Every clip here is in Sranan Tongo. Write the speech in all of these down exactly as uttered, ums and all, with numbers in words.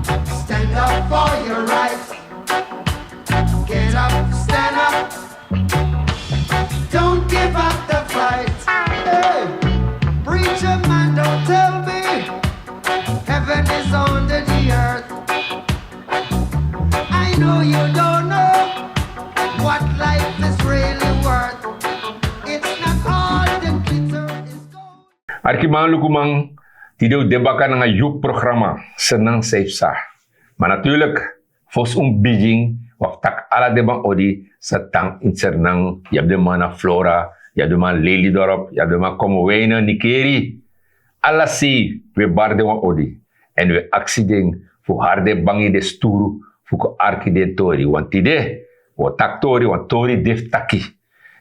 Stand up for your rights. Get up, stand up. Don't give up the fight. Hey, preacher man, don't tell me heaven is under the earth. I know you don't know what life is really worth. It's not all the glitter is gold. Arkiman, lukuman, tide un de baka nanga yu programa, Sernang Sai Psa. Ma natuurlijk, fosi un bigin, un abi taki ala den man odi san tan ini Sernang, yu abi den man na Flora, yu abi den man Lelydorp, yu abi den man Commewijne, Nickerie. Ala sei un e bari den wan odi. Èn un e aksi den fu hari den bangi, den sturu, fu kon arki den tori. Want tide un o taki tori, want tori de fu taki.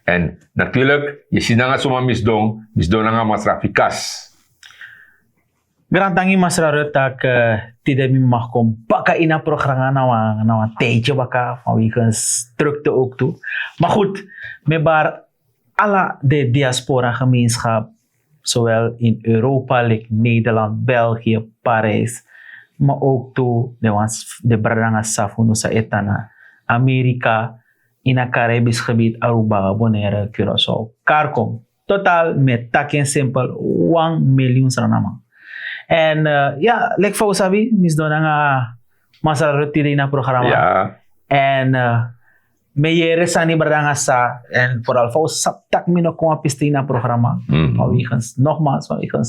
Èn natuurlijk, yu e si nanga suma mi sidon, mi sidon nanga Masra Fikas. Grantangi Masra Ruth tak' tide mi mag kon baka ini a programa na wan, na wan tijdje baka, vanwege drukte ook tu. Maar goed, mi e bari ala den diaspora gemeenschap, zowel in Europa, like Nederland, België, Parijs, maar ook tu den wan s-, den brada nanga sisa fu unu san e tan na Amerika, in a Caribisch gebied, Aruba, Bonaire, Curaçao, Karkom. Totaal mi e taki en simpel, wan miljoen Sranan man. Èn, eh, ya, leki fa un sabi, mi sidon nanga Masra Ruth tide ini a programa. Ya. Èn, eh, mi e yere sani, brada nanga sisa, èn vooral fa un sabi tak' mi no kon wan piste ini a programa. Mhm. Vanwege, nogmaals, vanwege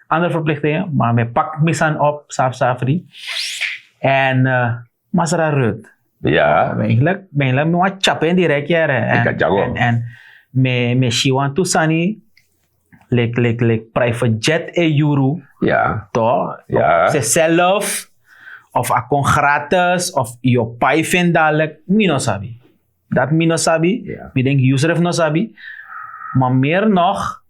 andere verplichtingen, maar mi e pak mi sani op, safsafri. Èn, eh, Masra Ruth. Ya. Eigenlijk, eigenlijk mi wani tyari en direct hier, hè. Èn, èn, èn mi, mi e si wantu sani, leki, leki, leki private jet e yuru. Ya. Toch? Ya. Of zichzelf, of a kon gratis, of yu o pai fu en dadelijk, mi no sabi. Dat mi no sabi. Ya. Mi denki yu srefi no sabi. Maar meer nog,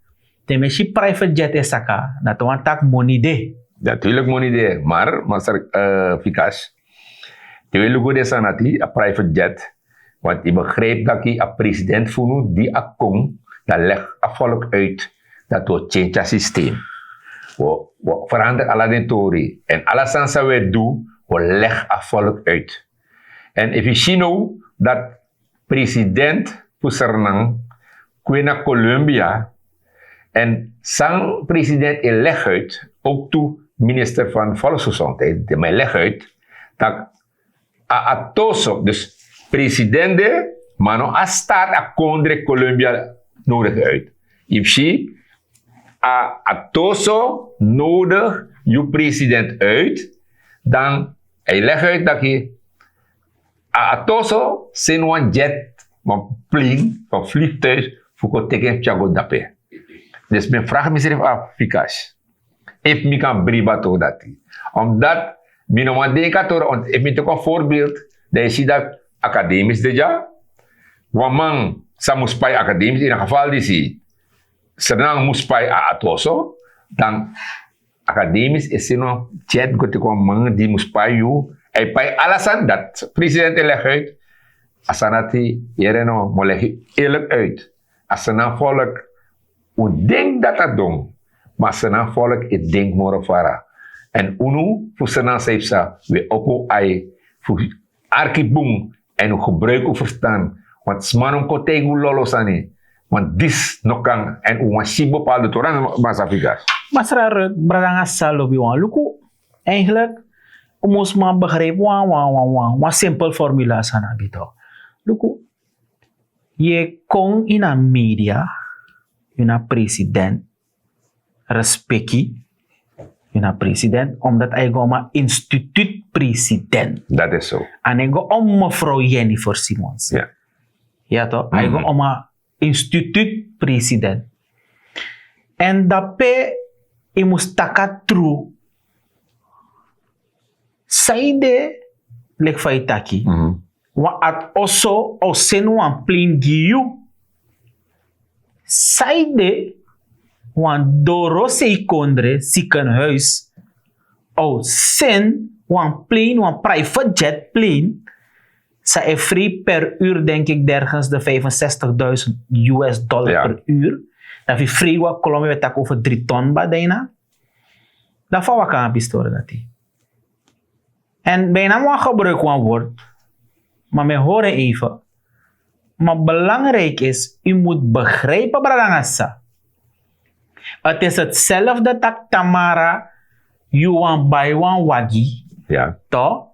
te mi e si private jet e saka, dati wani taki moni de. Natuurlijk moni de, maar, Masra, eh, Fikas, te wi e luku den sani dati, a private jet, want yu begrijp tak' a president fu unu di a kon, dan leg a volk uit dati wi o tyentya systeem. Wi o, wi o verander ala den tori. Èn ala sani san wi e du, wi o leg a volk uit. Èn efu yu si now dati president fu Sranan kon na Colombia, èn san president e leg uit, ook tu minister van Volksgezondheid, di mi e leg uit, tak' a ATOSO, dus president de, ma no a staat, a kondre Colombia nodig uit. Yu si, a ATOSO nodig yu president uit, dan a e leg uit tak' a ATOSO seni wan jet, wan plane, wan vliegtuig, fu kon teki en tyari go dape. Dus mi e vraag misrefi, a Fikas, efu mi kan bribi a tori dati. Omdat mi no wani denki a tori, want efu mi teki wan voorbeeld, dan yu si dati academisch de dya, wan man san mus pai academisch, in a geval disi, Sranan mus pai a ATOSO, dan academisch e seni wan jet go teki wan man di mus pai yu, a e pai ala sani dati president e leg uit. A sani dati, yere no, mi o leg yu eerlijk uit. A Sranan volk, un denki dati a don, ma a Sranan volk e denki moro fara. Èn unu fu Sranan Sai Psa, wi e opo ai fu arki bun, èn un gebruik un ferstan. Want sma no mus kon taigi un lolo sani. Want disi no kan, èn un wani si bepaalde tori, Masra Fikas. Masra Ruth, brada nanga sisa lobiwan, luku, eigenlijk, un mus man begrijp wan, wan, wan, wan, wan simpel formula san a abi toch. Luku, yu e kon ini a media, yu na president, respeki, yu na president, omdat a e go om a instituut president. Dat is zo. A no e go om mevrouw Jennifer Simons. Ja. Ja toch? A e go om a instituut president. Èn dape yu mus taki a tru. Sanede, leki fa yu taki. Mhm. Wan ATOSO o seni wan plane gi yu. Sanede, wan dorosei kondre ziekenhuis o seni wan plane, wan private jet plane, san e vrij per uur, denk ik, dergens de vijfenzestigduizend U S dollar per uur. Dan fu yu vrij wan Colombia, wi e taki over drie ton bijna. Dan fa wi kan abi a story dati. En bijna mi wan gebruik wan woord, maar mi horen even. Maar belangrijk is, u moet begrijpen, brada nanga sisa. Het is hetzelfde tak tamara, yu wan bai wan wagi. Ja. Toch?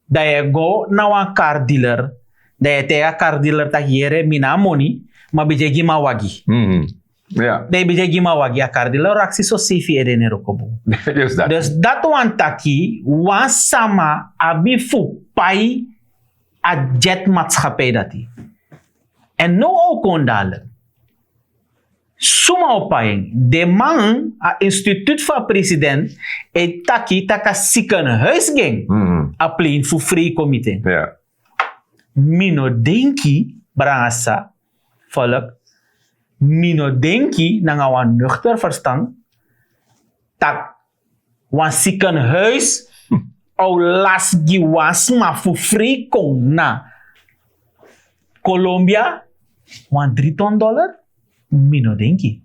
Dan yu go na wan car dealer. Dan yu taigi a car dealer tak yere mi na moni, maar bidje gi mi a wagi. Mhm. Ja. Dan yu bidje gi mi a wagi, a car dealer o aksi so sefi ede ne rokobu. Dus dat. Dus dat wan taki, wan sama abi fu pai a jetmaatschappij dati. En no o kon dalen. Suma o pai en, de man, a instituut fu a president, e taki tak a ziekenhuis gi en Mhm. a plein fu free comité. Ja. Mi no denki, brada nanga sisa, volk, mi no denki nanga wan nuchter verstand tak wan ziekenhuis o lasi gi wan sma fu free kon na Colombia wan drie ton dollar. Mi no denki.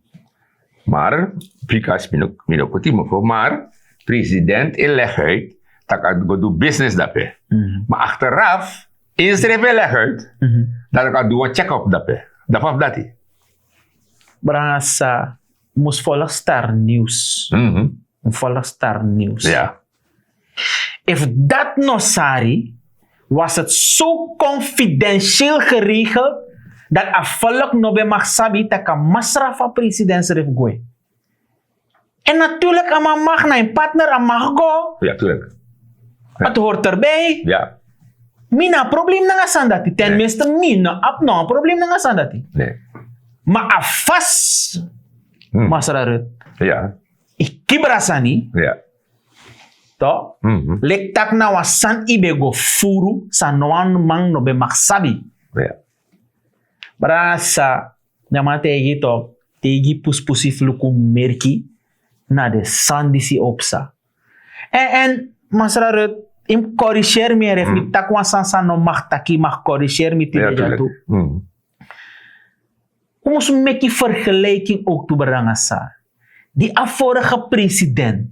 Maar, because mi no, mi no poti mofo, maar president e leg uit tak a go du business dape. Mhm. Maar achteraf, insrefi e leg uit Mhm. dat a go du wan check-up dape. Dape of dati. Brada nanga sisa, mus volg Star News. Mhm. Mus volg Star News. Ja. If dat no sari, was het zo confidentieel geregeld dat a volk no ben mag sabi tak a masra fu a president srefi gwe. En natuurlijk, a man mag na en partner, a mag go. Ja, tuurlijk. Het hoort erbij. Ja. Mi na problem nanga sani dati. Tenminste, mi no abi no problem nanga sani dati. Nee. Maar a fas, Hmm. masra Rutte, Ja. yu kibri a sani, Ja. toch? Mhm. Leki tak na wan sani yu ben go furu, san no wan man no ben mag sabi. Ja. Brada nanga sisa, den man taigi yu toch, taigi yu puspusi fu luku merki na den sani disi o psa. En, en masra Rutte, yu mus corrigeer mi, en efu mi taki wan sani san no mag taki, yu mag corrigeer mi tide dya tu. Mhm. Un mus meki vergelijking ook tu, brada nanga sisa. Di a vorige president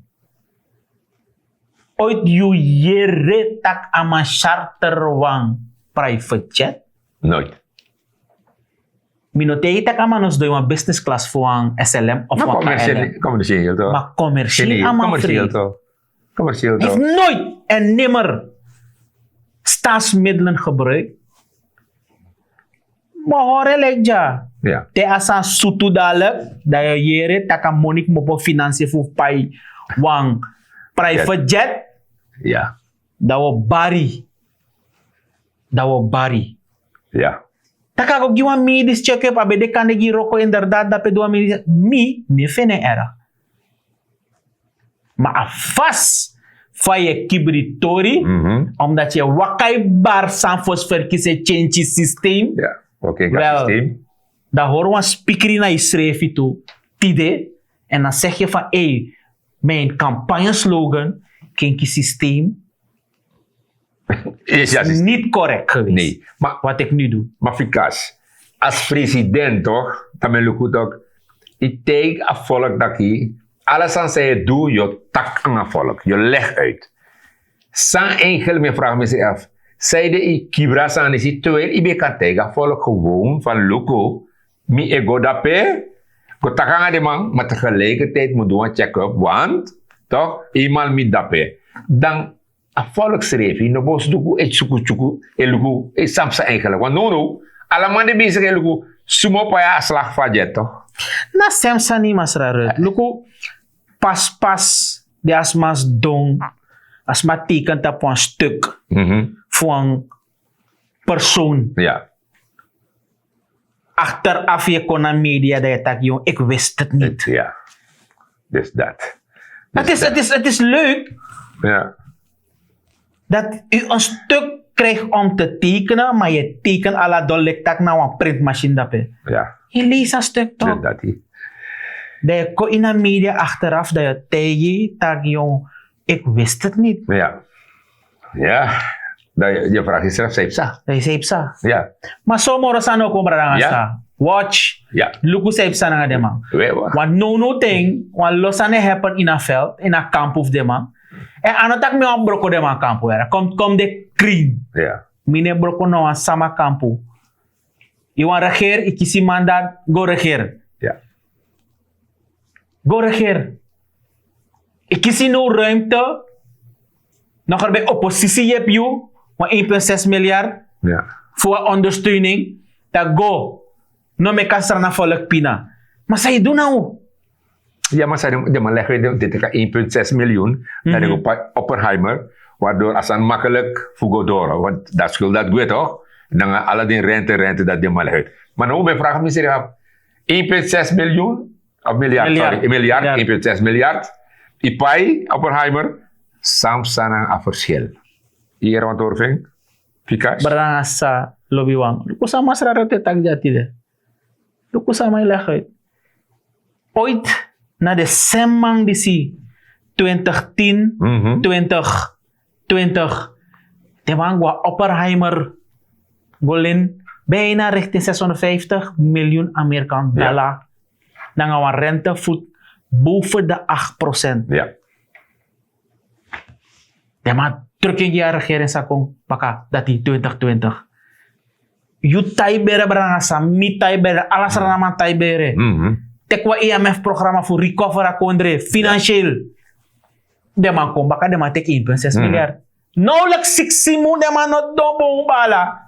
ooit yu yere tak a man charter wan private jet? Nooit. Mi no taigi tak a man no sidon ini wan business class fu wan S L M of No, wan commercieel, K L M. Commercieel toch? Maar commercieel Nee, a man commercieel vreet. Toch? Commercieel Hij heeft toch? Nooit en nimmer staatsmiddelen gebruikt. Maar hoor, lijkt ja. Ja. Te a sani sutu dalik, dan yu yere tak a moni kmopo finansi fu pai wan private jet. Ja. Dan wi o bari. Dan wi o bari. Ja. Tak a go gi wan medisch check-up, a ben de kande gi wroko inderdaad, dape du wan medisch, mi, mi no feni en erg. Ma a fasi fa yu e kibri tori, Mhm. omdat yu e waka e bari san fosi ferkisi e change systeem. Ja. Oké, Wel, systeem. Dan hori wan spikri na yusrefi tu tide, en dan zeg je van, hey, mijn campagneslogan, kenki systeem, Yes, is niet correct geweest. Nee, maar, Wat ik nu doe. Maar Fikas, als president toch, dan ben ik toch, ik tegen a volk dat je, alles aan zij doet, je tak aan a volk, je legt uit. San eigenlijk, mijn vraag me af, zij de i kibra san is het, terwijl i ben kan tegen a volk gewoon van: loco, mi ego dape, go tak aan de man, maar tegelijkertijd moet doen een check-up, want toch, eenmaal mi dape, dan a volksrefi no bo suku e suku suku e luku e san psa eigenlijk. Want no, no, ala man de bezig e luku suma o pai a slag fu a jet toch. Na sem sani, masra Rutte. Luku, pas pas di a sma sidon, a sma teken tapu wan stuk fu wan persoon. Ja. Achteraf yu kon na media, dan yu taki: jong, ik wist het niet. Ja. Dus dat. Het is, het is, het is leuk Ja. Dat u een stuk krijgt om te tekenen, maar yu teken ala dol, leki tak na wan printmachine dape. Ja. Yu lees a stuk toch? Dus dat die. Dan yu kon ini a media achteraf, dan yu taigi tak: jong, ik wist het niet. Ja. Ja. Dan je, je vraag jezelf, zij psa. Dan yu sei psa. Ja. Ma so moro sani o kon, brada nanga sisa. Watch. Ja. Luku sei psa nanga den man. We, wa. Wan no no ting, wan lo sani e happen ini a veld, ini a kampu fu den man. En a no taki mi wan broko den man kampu yara. Kom, kom de krin. Mi ne broko na wan sama kampu. Yu wan regeer, yu kisi mandat, go regeer. Go regeer. Yu kisi no ruimte. Nog er bij oppositie yepi yu. Wan één punt zes miljard. Voor wan ondersteuning. Dat go. No meki a Srana volk pina. Maar zij doen nou. Ya, maar zij, de man leggen dit één punt zes miljoen. Dan ik op Oppenheimer. Waardoor Asan makkelijk voor go door. Want dat schuld dat goed toch? Dan alle die rente, rente dat de man leggen. Maar nou, mijn vraag is: één punt zes miljoen? Of miljard, sorry. Miljard, één punt zes miljard. Ipai, Oppenheimer. Samsana a verschil. Hier, want hoor, vind ik. Pikas. Brasa, lobi wan. Luku sama sra rote tak jati de. Luku sama yu leg uit. Ooit na de semang disi twintig tien, twintig twintig, de man go Oppenheimer go lin bijna richting zeshonderdvijftig miljoen Amerikaan dollar. Nanga wan rente voet boven de acht procent. Den man druk in gi a regering sa kon baka dati twintig twintig. Yu tai bere, Brada Nasa, mi tai bere, ala Sranaman tai bere. Teki wan I M F programma fu recover a kondre financieel. Den man kon baka, den man teki één punt zes miljard. Nauwelijks siksi mun den man no don, bun bala.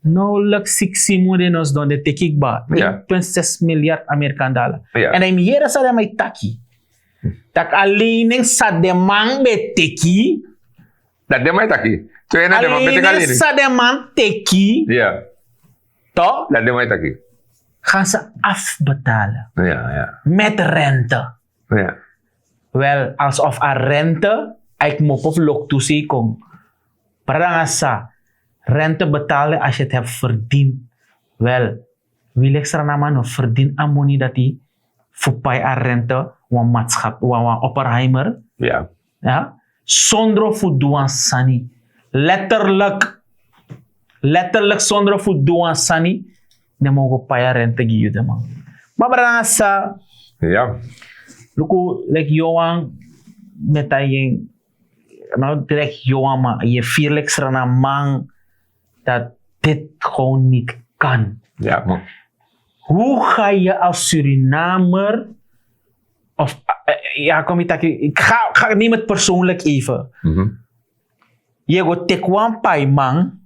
Nauwelijks siksi mun den no sidon, den teki kba één punt zes miljard Amerikaan dollar. En dan yu mus yere san den man e taki. Tak' a lening san den man ben teki. Dati den man e taki. Twee na den man ben teki a lening. San den man teki. Toch? Dati den man e taki. Gaan ze afbetalen. Met rente. Wel, alsof a rente a e kmopo fu loktu sei kon. Brada Nasa, rente betalen als je het hebt verdiend. Wel, wi leki Sranaman no verdien a moni dati fu pai a rente, wan matschap, wan, wan Oppenheimer. Sondro fu du wan sani. Letterlijk. Letterlijk sondro fu du wan sani. Den man o go pai a rente gi yu, den man. Ma Brada Nasa. Luku, leki Johan, mi e taigi en. No direct Johan, maar je vier leki Sranaman dat dit gewoon niet kan. Hoe ga je als Surinamer, of, eh, ja, kom je taki, ik ga, ga, neem het persoonlijk even. Yu e go teki wan paiman,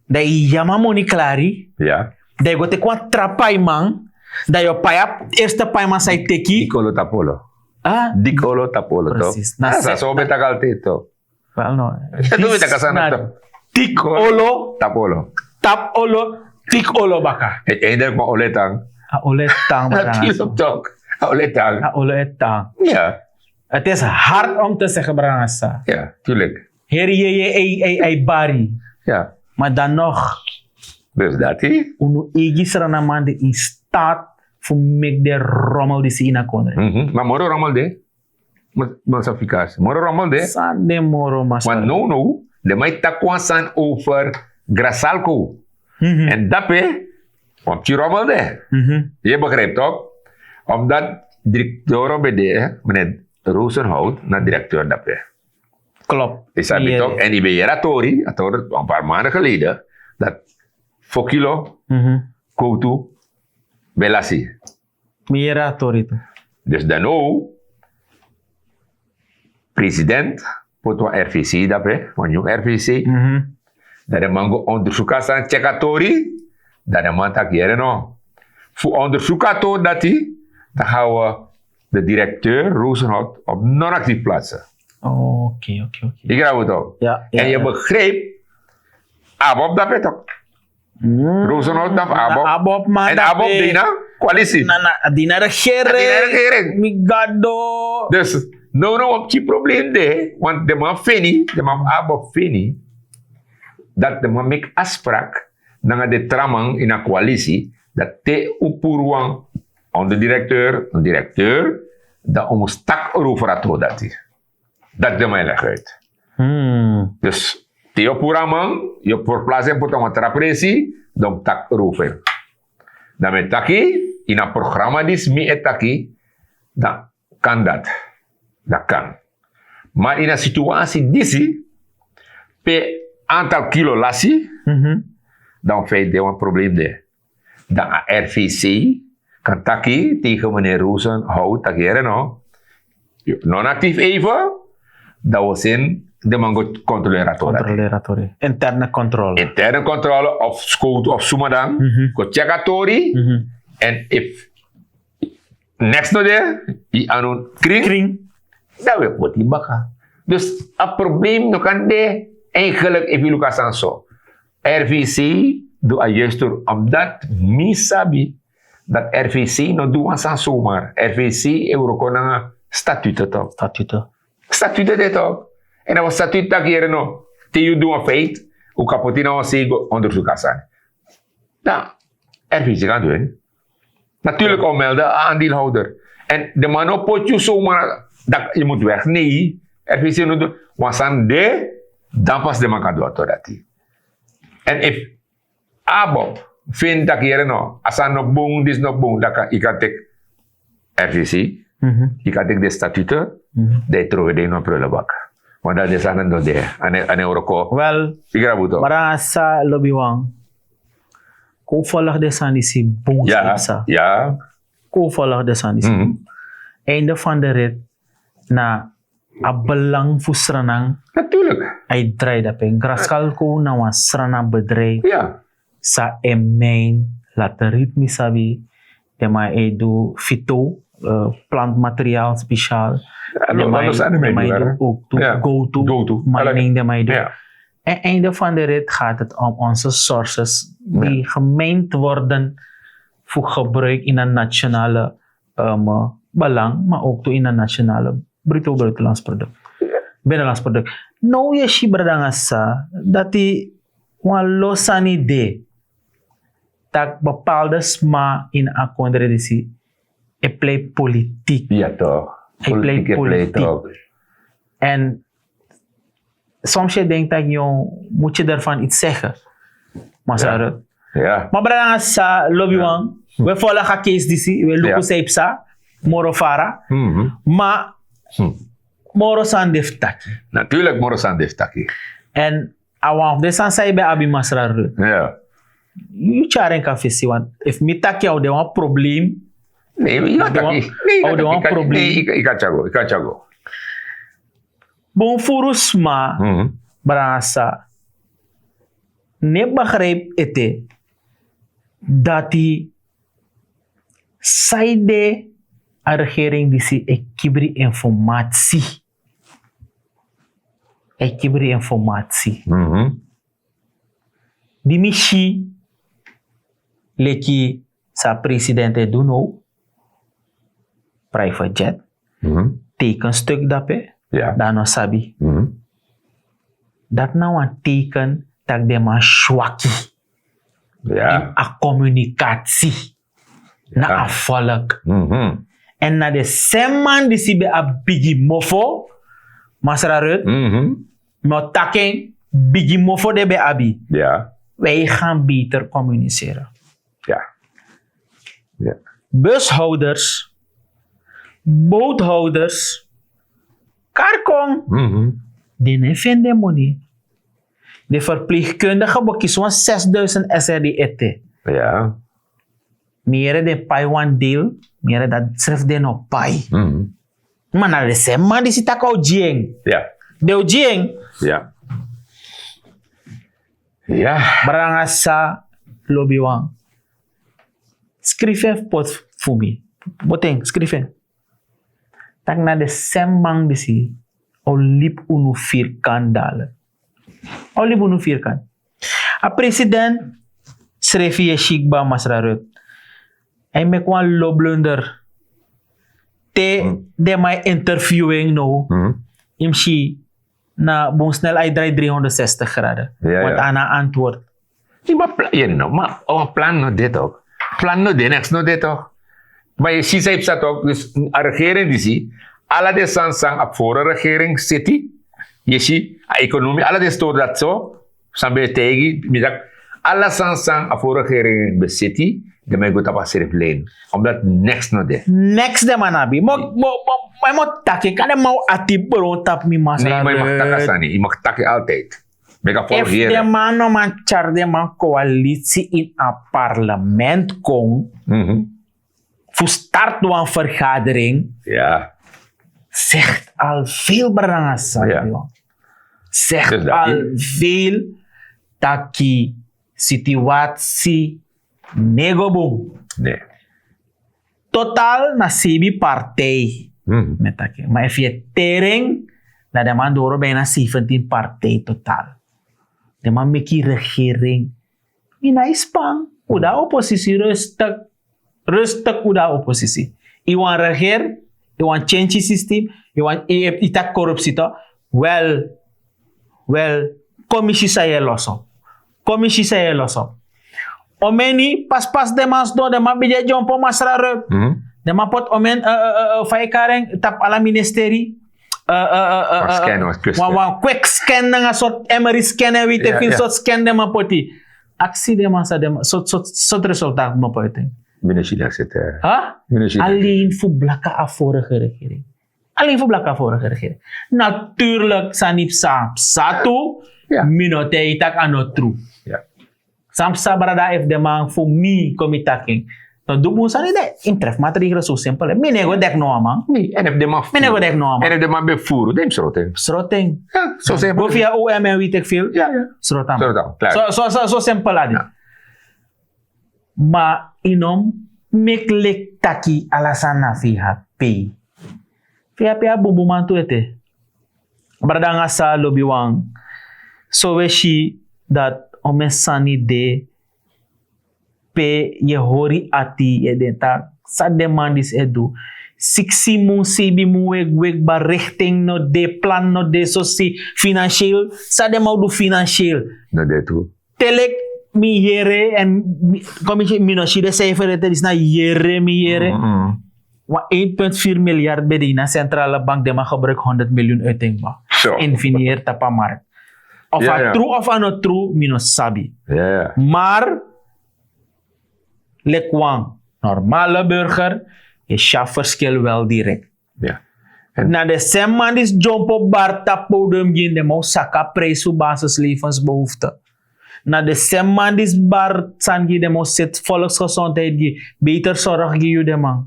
dan yu yam a moni klari. Dan yu go teki wan tra paiman, dan yu o pai a eerste paiman san yu teki. Dikolo tapolo. Dikolo tapolo, toch? Precies. Na sa so ben taki altijd, toch? Wel, no. Dikolo tapolo. Tap olo, teki olo baka. Eindelijk, maar olo e tan. A olo e tan, Brada Nasa. Natuurlijk, toch? A olo e tan. A olo e tan. Ja. Het is hard om te zeggen, Brada Nasa. Ja, tuurlijk. Heri, je, je, ei, ei, ei, bari. Ja. Maar dan nog. Dus dati. Unu eigi Sranaman de in staat fu meki den rommel disi ini a kondre. Maar moro rommel de. Moro rommel de. San de moro, Masra? Want now, now, den man e taki wan sani over Grasalco. En dape, wan pikin rommel de. Yu e begrijp, toch? Omdat directeur ben de, meneer Rosenhout, na directeur dape. Klopt. Yu sabi, toch? En yu ben yere a tori, a tori, een paar maanden geleden, dat Fokilo, Koutu, ben lasi. Mi yere a tori tu. Dus dan now, president poti wan R V C dape, wan nieuw R V C. Dan den man go onderzoek a sani, check a tori. Dan den man taki: yere no. Fu onderzoek a tori dati, dan gaan we de directeur Rosenhout op non-actief plaatsen. Oké, oké, oké. Yu begrijp toch? Ja, ja. En yu begrijp, Abob dape toch? Rosenhout dan fu Abob. Abob, man. En Abob de na coalitie. Na, na, di na regering. Di na regering. Mi gado. Dus, no, no, wan pikin probleem de. Want den man feni, den man fu Abob feni, dat den man meki afspraak nanga den tra man ini a coalitie, dat te un puru wan onderdirecteur, een directeur, dan un mus taki erover a tori dati. Dati den man e leg uit. Dus te yu o puru a man, yu o verplaats en poti na wan tra presi, dan un mus taki erover. Dan mi e taki, ini a programma disi mi e taki, dan kan dat. Dat kan. Maar in a situatie disi pe aantal kilo lasi, dan feit de wan probleem de. Dan a rvc kan taki tegen meneer Rosenhout taki here no, non actief even, dan we sin de man go controleratori. Controleratori. Interne controle. Interne controle of scout of suma dan go check a tori. En if next no de, i anu kring. Kring. Dan we poti baka. Dus a probleem no kan de eigenlijk if i luka san so. Rvc do a juister omdat mi sabi dat rvc no do wan san zomaar. Rvc e wroko nanga statute toch. Statute. Statute de toch. En dan wan statute taki here no, te yu do wan feit, u kapoti na wan sego onderzoek a sani. Dan rvc kan doen. Natuurlijk onmelde aandeelhouder. En de man no poti yu zomaar dat je moet weg, nee. Rvc no do wan san de, dan pas de man kan do auto dati. En if abob vind dat here no a san no bun dis no bun, dat ik kan tik rvc, ik kan tik de statute. De trowe de no prullenbak. Want dat is aan het no de aan het aan het oroko. Wel, ik rabuto maar dan sa lobi wan. Ko volg de sani si bun. Ja, sa ja. Ko volg de sani si bun. Einde van de rit na a belang fu Sranan. Natuurlijk. A e drai dape. Graskal kon na wan Sranan bedrijf. Ja. Sa e mijn laterit mi sabi. Den man e du fito, plantmateriaal speciaal. Den man e du ook tu go tu mining den man e du. En einde van de rit gaat het om onze sources die gemijnd worden voor gebruik in een nationale belang, maar ook toe in een nationale bruto buitenlands product. Binnenlands product. No ye si bradanga sa dati wan lo sani de, tak bepaalde sma in a kondre disi e plei politiek. Ja toch. E plei politiek. En soms je denkt dat je moet je daarvan iets zeggen. Maar sa rut. Maar brada sa lobi wan, we follow ga case disi, we luku sa ipsa moro fara. Maar moro san de fu taki. Natuurlijk moro san de fu taki. En a wan fu de san san yu ben abi masra rut. Yu tyari en kan fesi want efu mi taki a o de wan probleem. Nee, yu a taki. A o de wan probleem. Yu kan tyago, yu kan tyago. Bon furu sma, brasa, ne begrijp ete dati saide a regering disi e kibri informatie. E kibri informatie. Di mi si leki sa president e du now, private jet, teken stuk dape, dan no sabi. Dat na wan teken tak den man swaki in a communicatie na a volk. En na de sen man disi ben abi bigi mofo, masra rut, mi o taki en, bigi mofo den ben abi. Wij gaan beter communiceren. Bushouders, boothouders, karkon, den no e feni den moni. De verpleegkundige bo kisi wan zesduizend srd ete. Mi yere den pai wan deel, mi yere dati srefi den no pai. Ma na de sen man disi taki a o gi en. Den o gi en. Brada nanga sisa, lobiwan, skrifi en fu poti fu mi. Boten skrifi en. Tak' na den sen man disi o libi unu firkan dala. A o libi unu firkan. A president srefi e si kba, masra Rutte. A e meki wan lo blunder. Te den man e interview en now, yu mus si na bun snel a e drai dri honderd sestig grade. Want a na antwoord. Ma plan no de tok. Plan no de, neks no de tok. Ma yu si san yu psa tok, dus a regering disi, ala den sani san a foro regering seti, yu si, a ekonomi, ala den stori dati so, san ben e taigi mi dati, ala sani san a foro regering ben seti, Den man e go tapu a srefi lijn. Omdat niks no de. Niks den man abi. Mo mo mo mo taki kan den man o ati bron tapu mi masra. Nee, maar je mag taki a sani. Je mag taki altijd. Meki a volg. Efu den man no man tyari den man koalisi in a parlement kon fu start wan vergadering. Zegt al veel, brada nanga sisa. Zegt al veel taki situatie nego bun. Total na sebi partij. Met taki maar efu ye tering, na den man doro bijna zeventien partij totaal. Den man meki regering. Mi na ispan uda oposisi rustig. Rustig uda oposisi. Iwan reger, iwan change system, iwan itak korupsi to. Wel, wel, komisi sa ye loso. Komisi sa ye loso. Omeni paspas den man sdo den man bidi e dyompo masra rup. Den man poti omen fa e kari en tapu ala ministeri. Wan wan kwik scan nanga sort emery scan en witi e fini sort scan den man poti. Aksi den man sa den man sort resultaat man poti. Ministeri. Alen fu blaka a vorige regering. Alen fu blaka a vorige regering. Naturlik sani psa psa tu. Mi no te yu taki a no tru. San psa brada efu den man fu mi kon mi taki en. No du bun sani de. Yu mus trefi matregel so simpel. Mi no e go deki no wan man. Mi no e go deki no wan man. En efu den man ben furu den mus sroto en. Sroto en. Go fu yu a om en wi teki fil. Sroto en. So simpel a de. Ma yu no mus meki leki taki ala sani na fu yu hapi. Fu yu hapi a bunbun man tu ete. Brada nanga sa lobi wan. So we si dati omen sani de. Pe yu e hori ati yu e den taki san den man disi e du. Siksi mun seibi mun weki weki bari rikting no de plan no de sosi finansiel san den man o du finansiel. No de tu. Te leki mi yere èn kon mi si mi no si den seifer ete disi na yere mi yere. Wan ein punt firi milyard ben de ini a sentrale bank den man gebruiki honderd milyun uiti en kba. Infinieri tapu a mark. Of a tru of a no tru mi no sabi. Mar leki wan normale burger yu si a ferskil wel direkt. Na den sen man disi dyompo bari tapu podium gi ini den man o saka prijs fu basislevensbehoefte. Na den sen man disi bari sani gi den man o seti volksgesondheid gi beter sorg gi yu den man.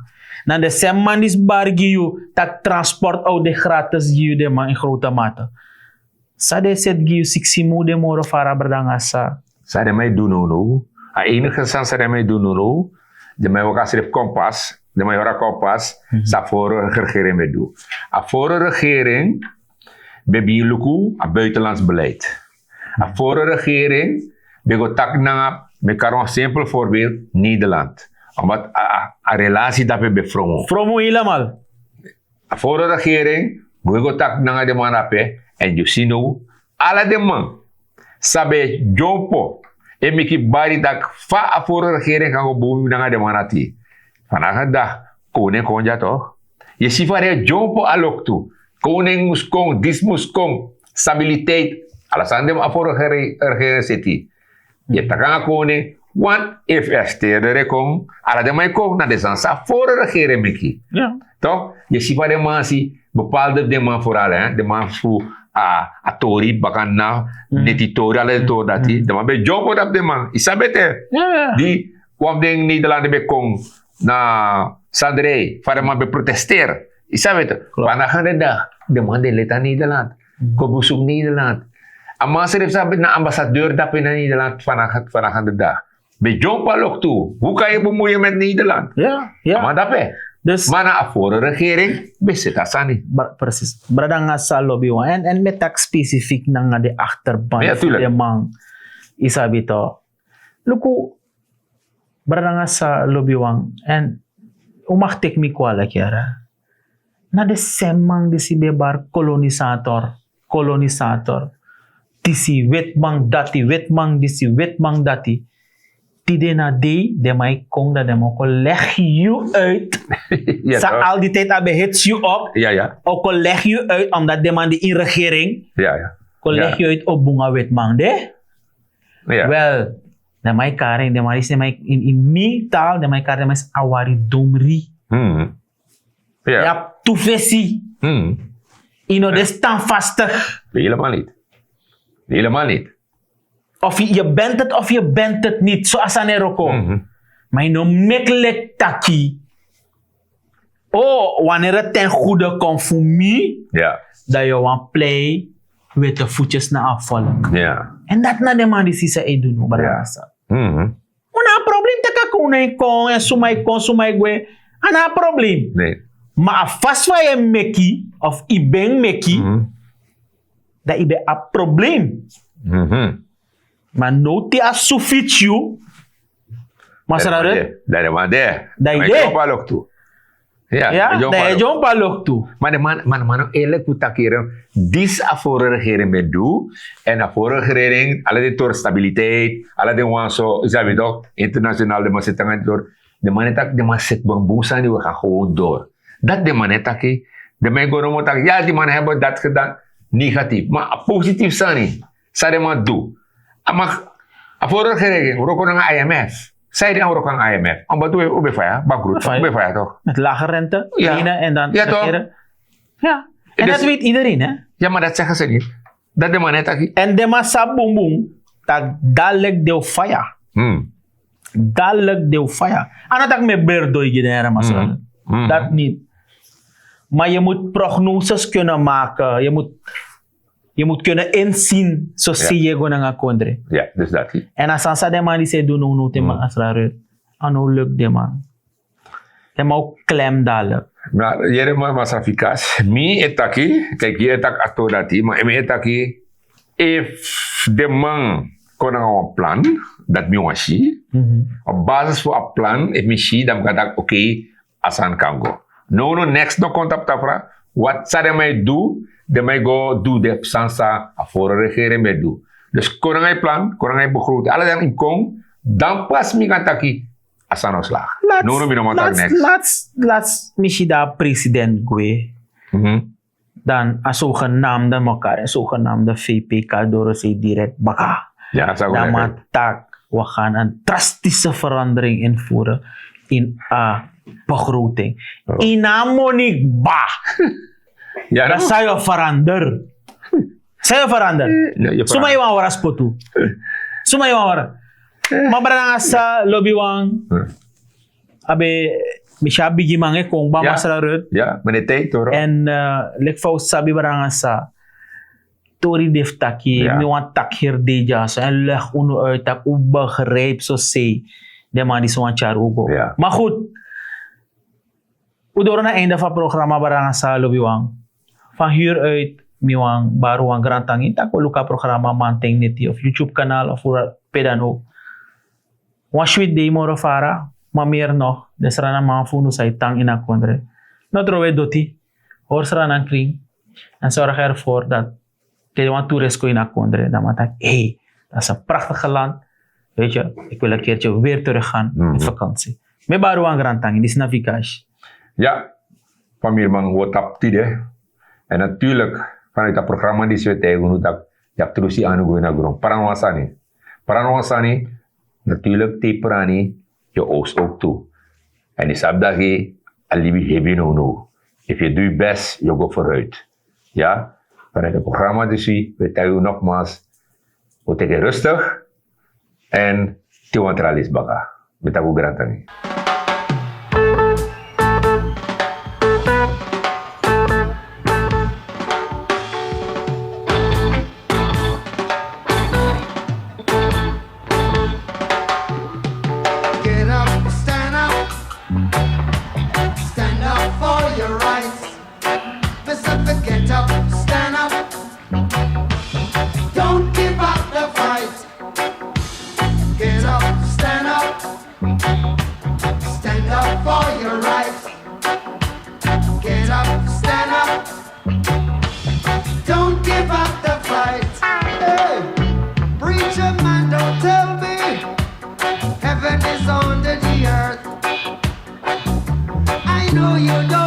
Na den sen man disi bari gi yu taki transport out de gratis gi yu den man in grote mate. San den e seti gi yu siksi mun de moro fara brada nanga sa. San den man e du nownow? A enige sani san den man e du nownow, den man e waka srefi kompas. Den man e hori a kompas. San a vorige regering ben du? A vorige regering ben bigin luku a buitenlands beleid. A vorige regering ben go taki nanga mi kari wan simpel voorbeeld nederland. Omdat a relasi dape ben fromo. Fromo helemal. A foro regering go e go taki nanga den man dape. Èn yu si now ala den man san ben e dyompo e meki bari taki fa a foro regering kan go bun nanga den man dati. Fanaka dati kownen kon dya tok. Yu e si fa den e dyompo a loktu. Kownen mus kon disi mus kon. Stabiliteit. Ala sani den man a foro regering seti. Yu e taki nanga kownen. Want efu a steri dere kon ala den man e kon na den sani san a foro regering meki. Tok yu e si fa den man si bepalde den man foral den man fu a tori bakana neti tori ala den tori dati den man ben dyompo tapu den man yu sabi ete. Di wan fu den nederland ben kon na sandrei fa den man ben protesteri. Yu sabi ete. Fanagan den dag den man den leti na nederland. Go busuku nederland. A man srefi san ben na ambasadeur dape na nederland fanagan den dag. Ben dyompo a loktu. Hu kan yu bemui yu met nederland? A man dape. Ma na a foro regering ben seti a sani. Presis. Brada nanga sa lobi wan èn mi e taki spesifik nanga den akterban fu den man. Yu sabi to. Luku. Brada nanga sa lobi wan èn un mag teki mi kwalik yara. Na den sen man disi ben bari kolonisator. Kolonisator. Disi wetman dati wetman disi wetman dati. Tide na dei den man e kon dan den man o kon legi yu uit. San al di tijdi a ben hits yu op. O kon legi yu uit omdat den man di in regering kon legi yu uit op bunga wetman de. Wel. Den man e kari en, den man disi, den man e, in, in mi taal, den man e kari den man disi awari domri. Yu abi tu fesi. Yu no de standvastig. Helemaal niet. Helemaal niet. Of je bent het of je bent het niet, so a sani e wroko. Maar yu no meki leki taki, oh, wanneer het ten goede komt voor mi, dan yu wani plei witte voetjes na a volk. En dat na den man disi san e du now, brada Sal. Un na a problem, taki a kownu e kon, èn suma e kon, suma e gwe. A na a problem. Ma a fasi fa yu e meki, of yu ben meki, dan yu ben abi problem. Ma now te a sufiti yu, masra Ruth, dan yu de. Dan yu de. Ya, dan yu e dyompo a loktu. Maar de man, maar de man, eerlijk moet takeren. Disi a vorige regering ben du. En a vorige regering, ala den tori stabiliteit, ala den wan so, yu sabi toch, internationaal den man seti nanga den tori. Den man e taki, den man seti bun bun sani, we gaan gewoon door. Dat den man e taki, den man e go nomo taki, ya, die man hebben dat gedaan. Negatief. Maar a positief sani san den man du. A man, a vorige regering wroko nanga I M F. San ede a wroko nanga I M F? Omdat we, we ben faya, bankroet, we ben faya toch? Met lage rente, lenen en dan regeren. Ja, en dat weet iedereen, hè? Ja, maar dat zeggen ze niet. Dat den man e taki. En den man sabi bun bun, taki dadelijk den o faya. Dadelijk den o faya. A no taki mi e beri doi gi den, masra. Dat niet. Maar je moet prognoses kunnen maken. Je moet Je moet kunnen inzien, so sei yu e go nanga kondre. Ja, dus dat. En a sani san den man disi e du now, now te, masra Ruth, a no leki den man. Den man o klem dadelijk. Maar yere, masra Fikas, mi e taki, kijk, yu e taki a tori dati, maar mi e taki, efu den man kon nanga wan plan, dat mi wani si, op basis fu a plan, efu mi si, dan mi kan taki, oké, a sani kan go. Now, now, next no kon tapu tafra. Wat san den man e du, den man e go du den sani san a vorige regering ben du. Dus kon nanga yu plan, kon nanga yu begroting. Ala den yu kon, dan pas mi kan taki a sani o slaag. Now, now, mi no man taki neks. Last, last, mi si dan president gwe. Dan a zogenaamde mekaar, a zogenaamde V P kan door, sei direct baka. Dan man taki, we gaan een drastische verandering invoeren in a begroting. Yu no abi moni kba. Dan san yu o verander? San yu o verander? Suma yu wani wara spotu? Suma yu wani wara? Ma brada nanga sisa, lobiwan. A ben, ben si a bigi man e kon kba, masra Ruth. Ja, meneer Tijtoro. En, eh, leki fa un sabi, brada nanga sisa, tori de fu taki, mi wani taki heri dei dyaso, en leg unu uit, taki un begrijp so sei den man disi wani tyari un go. Maar goed, un doro na einde fu a programma, brada nanga sisa, lobiwan. Van hieruit, mi wani bari wan grantangi, taki un luku a programma manten neti, of YouTube kanaal, of pe dan ook. Wan switi dei moro fara, maar meer nog, den Sranan man fu unu san e tan ini a kondre, no trowe doti, hori Sranan krin, en zorg ervoor dat te wan toerist kon ini a kondre, dan man taki, hey, dat is een prachtige land. Weet je, ik wil een keertje weer teruggaan met vakantie. Mi e bari wan grantangi, disi na Fikas. Ja, famiri, man, wi o tapu tide. En natuurlijk, vanuit dat programma disi wi e taigi unu taki, yu abi trusi anu go ini a gron. Pran wan sani. Pran wan sani, natuurlijk te yu prani, yu o oogst ook toe. En yu sabi dati a libi hebi now now. Efu yu du yu best, yu o go vooruit. Ja, vanuit het programma disi wi e taigi unu nogmaals, wi o teki rustig en te wan tra leisi baka. Mi e taki unu grantangi. Get up, stand up, stand up for your rights. Mister Get up, stand up. Don't give up the fight. Get up, stand up. Stand up for your rights. Get up, stand up. Don't give up the fight. Hey, preacher man, don't tell me heaven is under the earth. I know you don't